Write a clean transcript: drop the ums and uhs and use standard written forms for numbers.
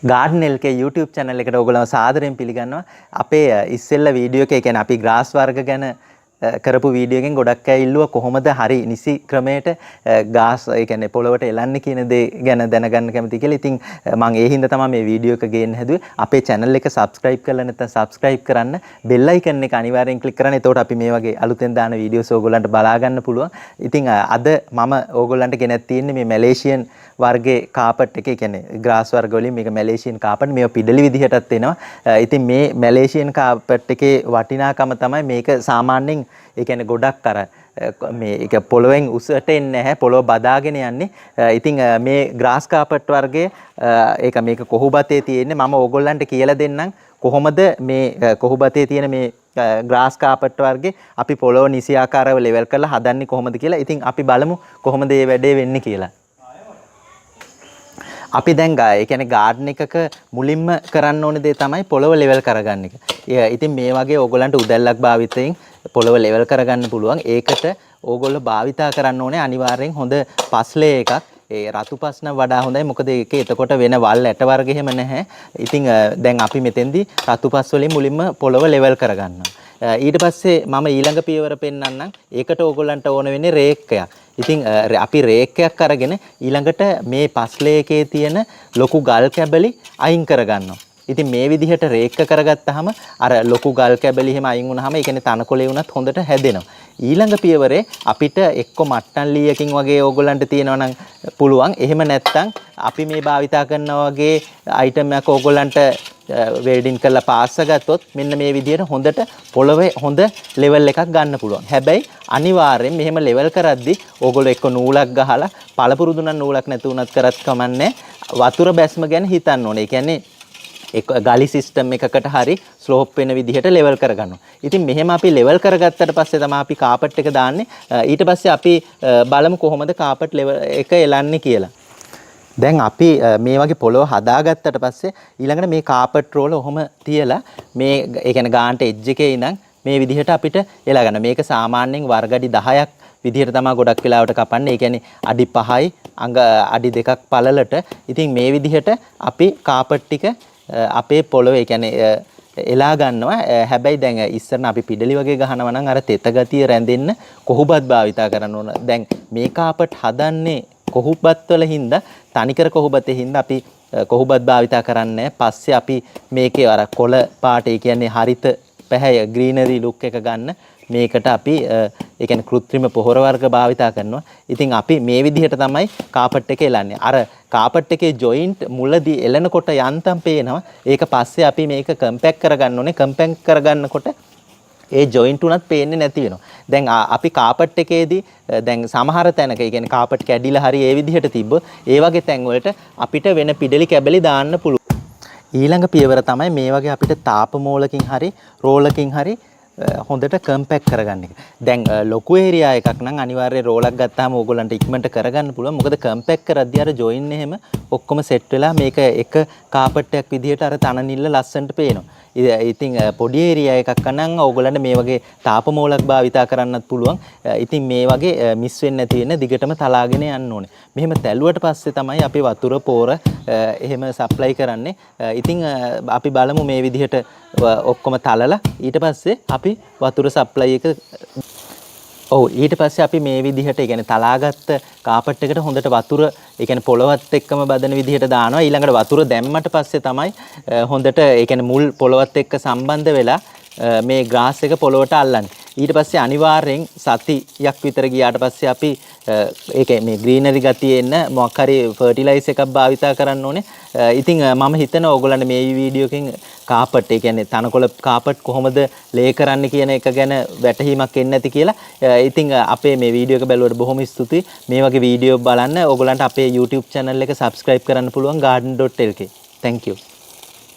Garden LK YouTube channel එකට ඔයගොල්ලන්ව සාදරයෙන් පිළිගන්නවා. අපේ ඉස්සෙල්ලා වීඩියෝ එකේ, ඒ කියන්නේ අපි ග්‍රාස් වර්ග ගැන කරපු වීඩියෝ එකෙන් ගොඩක් අය ඉල්ලුවා කොහොමද හරි නිසි ක්‍රමයට ගාස්, ඒ කියන්නේ පොළවට එලන්නේ කියන දේ ගැන දැනගන්න කැමති කියලා. ඉතින් මං ඒ හින්දා තමයි මේ වීඩියෝ එක ගේන්න හැදුවේ. අපේ channel එක subscribe කරලා නැත්නම් subscribe කරන්න, bell icon එක අනිවාර්යෙන් click කරන්න. එතකොට අපි මේ වගේ අලුතෙන් දාන වීඩියෝස් ඕගොල්ලන්ට බලා ගන්න පුළුවන්. ඉතින් අද මම ඕගොල්ලන්ට ගෙනත් තියෙන්නේ මේ මැලේසියන් වර්ගයේ කාපට් එක. ඒ කියන්නේ ග්‍රාස් වර්ග වලින් මේක මැලේසියන් කාපට්. මේවා පිඩලි විදිහටත් එනවා. ඉතින් මේ මැලේසියන් කාපට් එකේ වටිනාකම තමයි මේක සාමාන්‍යයෙන්, ඒ කියන්නේ ගොඩක් අර මේ ඒක පොළොවෙන් උසට එන්නේ නැහැ, පොළොව බදාගෙන යන්නේ. ඉතින් මේ ග්‍රාස් කාපට් වර්ගයේ ඒක මේක කොහුබතේ තියෙන්නේ. මම ඕගොල්ලන්ට කියලා දෙන්නම් කොහොමද මේ කොහුබතේ තියෙන මේ ග්‍රාස් කාපට් වර්ගේ අපි පොළොව නිසි ආකාරව ලෙවල් කරලා හදන්නේ කොහොමද කියලා. ඉතින් අපි බලමු කොහොමද මේ වැඩේ වෙන්නේ කියලා. අපි දැන් ඒ කියන්නේ ගාඩන් එකක මුලින්ම කරන්න ඕන දේ තමයි පොළොව ලෙවල් කරගන්න එක. ඉතින් මේ වගේ ඕගොල්ලන්ට උදැල්ලක් භාවිතයෙන් පොළොව ලෙවල් කරගන්න පුළුවන්. ඒකට ඕගොල්ලෝ භාවිතා කරන්න ඕනේ අනිවාර්යෙන් හොඳ පස් ලේ එකක්. ඒ රතු පස් නම් වඩා හොඳයි. මොකද ඒකේ එතකොට වෙන වල් ඇට වර්ග එහෙම නැහැ. ඉතින් දැන් අපි මෙතෙන්දී රතු පස් වලින් මුලින්ම පොළොව ලෙවල් කරගන්නවා. ඊට පස්සේ මම ඊළඟ පියවර පෙන්නන්නම්. ඒකට ඕගොල්ලන්ට ඕන වෙන්නේ රේක් එකක්. ඉතින් අපි රේක් එකක් අරගෙන ඊළඟට මේ පස්ලේ එකේ තියෙන ලොකු ගල් කැබලි අයින් කරගන්නවා. ඉතින් මේ විදිහට රේක් කරගත්තාම අර ලොකු ගල් කැබලි එහෙම අයින් වුණාම, ඒ කියන්නේ තනකොළේ වුණත් හොඳට හැදෙනවා. ඊළඟ පියවරේ අපිට එක්ක මට්ටම් ලීයකින් වගේ ඕගොල්ලන්ට තියෙනවා නම් පුළුවන්. එහෙම නැත්නම් අපි මේ භාවිතා කරනා වගේ අයිටම් එකක් ඕගොල්ලන්ට වෙල්ඩින් කරලා පාස්ස ගත්තොත් මෙන්න මේ විදිහට හොඳට පොළවේ හොඳ ලෙවල් එකක් ගන්න පුළුවන්. හැබැයි අනිවාර්යෙන් මෙහෙම ලෙවල් කරද්දි ඕගොල්ලෝ එක්ක නූලක් ගහලා, පළපුරුදු නම් නූලක් නැතු වුණත් කරත් කමන්නේ, වතුර බැස්ම ගැන හිතන්න ඕනේ. ඒ කියන්නේ එක් ගලි සිස්ටම් එකකට හරි ස්ලෝප් වෙන විදිහට ලෙවල් කරගන්නවා. ඉතින් මෙහෙම අපි ලෙවල් කරගත්තට පස්සේ තමයි අපි කාපට් එක දාන්නේ. ඊට පස්සේ අපි බලමු කොහොමද කාපට් ලෙවල් එක එලන්නේ කියලා. දැන් අපි මේ වගේ පොළොව හදාගත්තට පස්සේ ඊළඟට මේ කාපට් රෝල ඔහොම තියලා මේ ඒ කියන්නේ ගානට එජ් එකේ ඉඳන් මේ විදිහට අපිට එලා ගන්න. මේක සාමාන්‍යයෙන් වර්ග අඩි 10ක් විදිහට තමයි ගොඩක් වෙලාවට කපන්නේ. ඒ කියන්නේ අඩි 5යි අඟ අඩි 2ක් පළලට. ඉතින් මේ විදිහට අපි කාපට් ටික අපේ පොළොවේ, ඒ කියන්නේ එලා ගන්නවා. හැබැයි දැන් ඉස්සරන අපි පිඩලි වගේ ගහනවා නම් අර තෙත ගතිය රැඳෙන්න කොහුබත් භාවිතා කරන්න ඕන. දැන් මේ කාපට් හදන්නේ කොහුබත් වල හින්දා, තනිකර කොහුබතේ හින්දා අපි කොහුබත් භාවිතා කරන්නේ. පස්සේ අපි මේකේ අර කොළ පාට, ඒ කියන්නේ හරිත පැහැය, ග්‍රීනරි ලුක් එක ගන්න මේකට අපි ඒ කියන්නේ කෘත්‍රිම පොහොර වර්ග භාවිතා කරනවා. ඉතින් අපි මේ විදිහට තමයි කාපට් එක එලන්නේ. අර කාපට් එකේ ජොයින්ට් මුලදී එලනකොට යන්තම් පේනවා. ඒක පස්සේ අපි මේක කම්පැක්ට් කරගන්න ඕනේ. කම්පැක්ට් කරගන්නකොට ඒ ජොයින්ට් උනත් පේන්නේ නැති වෙනවා. දැන් අපි කාපට් එකේදී දැන් සමහර තැනක, ඒ කියන්නේ කාපට් කැඩිලා හරි ඒ විදිහට තිබ්බොත් ඒ වගේ තැන් වලට අපිට වෙන පිඩලි කැබලි දාන්න පුළුවන්. ඊළඟ පියවර තමයි මේ වගේ අපිට තාප මෝලකින් හරි රෝලකින් හරි හොඳට කම්පැක්ට් කරගන්න එක. දැන් ලොකු ඒරියා එකක් නම් අනිවාර්යයෙන් රෝලක් ගත්තාම ඕගොල්ලන්ට ඉක්මනට කරගන්න පුළුවන්. මොකද කම්පැක්ට් කරද්දී අර ජොයින් එහෙම ඔක්කොම සෙට් වෙලා මේක එක කාපට් එකක් විදිහට අර තන නිල්ල ලස්සනට පේනවා. ඉතින් පොඩි ඒරියා එකක් නම් ඕගොල්ලන්ට මේ වගේ තාප මෝලක් භාවිතා කරන්නත් පුළුවන්. ඉතින් මේ වගේ මිස් වෙන්නේ නැති වෙන දිගටම තලාගෙන යන්න ඕනේ. මෙහෙම තැළුවට පස්සේ තමයි අපි වතුර පෝර එහෙම සප්ලයි කරන්නේ. ඉතින් අපි බලමු මේ විදිහට ඔක්කොම තලලා ඊට පස්සේ අපි වතුර සප්ලයි එක. ඔව්, ඊට පස්සේ අපි මේ විදිහට, ඒ කියන්නේ තලාගත්ත කාපට් එකට හොඳට වතුර, ඒ කියන්නේ පොළවත් එක්කම බදන විදිහට දානවා. ඊළඟට වතුර දැම්මට පස්සේ තමයි හොඳට, ඒ කියන්නේ මුල් පොළවත් එක්ක සම්බන්ධ වෙලා මේ ග්‍රාස් එක පොළොවට අල්ලන්නේ. ඊට පස්සේ අනිවාර්යෙන් සතියක් විතර ගියාට පස්සේ අපි ඒක මේ ග්‍රීනරි ගතිය එන්න මොකක් හරි ෆර්ටිලයිසර් එකක් භාවිතා කරන්න ඕනේ. ඉතින් මම හිතනවා ඕගොල්ලන්ට මේ වීඩියෝ එකෙන් කාපට්, ඒ කියන්නේ තනකොළ කාපට් කොහොමද ලේ කරන්න කියන එක ගැන වැටහීමක් එන්න ඇති කියලා. ඉතින් අපේ මේ වීඩියෝ එක බැලුවට බොහොම ස්තුතියි. මේ වගේ වීඩියෝ බලන්න ඕගොල්ලන්ට අපේ YouTube channel එක subscribe කරන්න පුළුවන්, garden.lk. Thank you.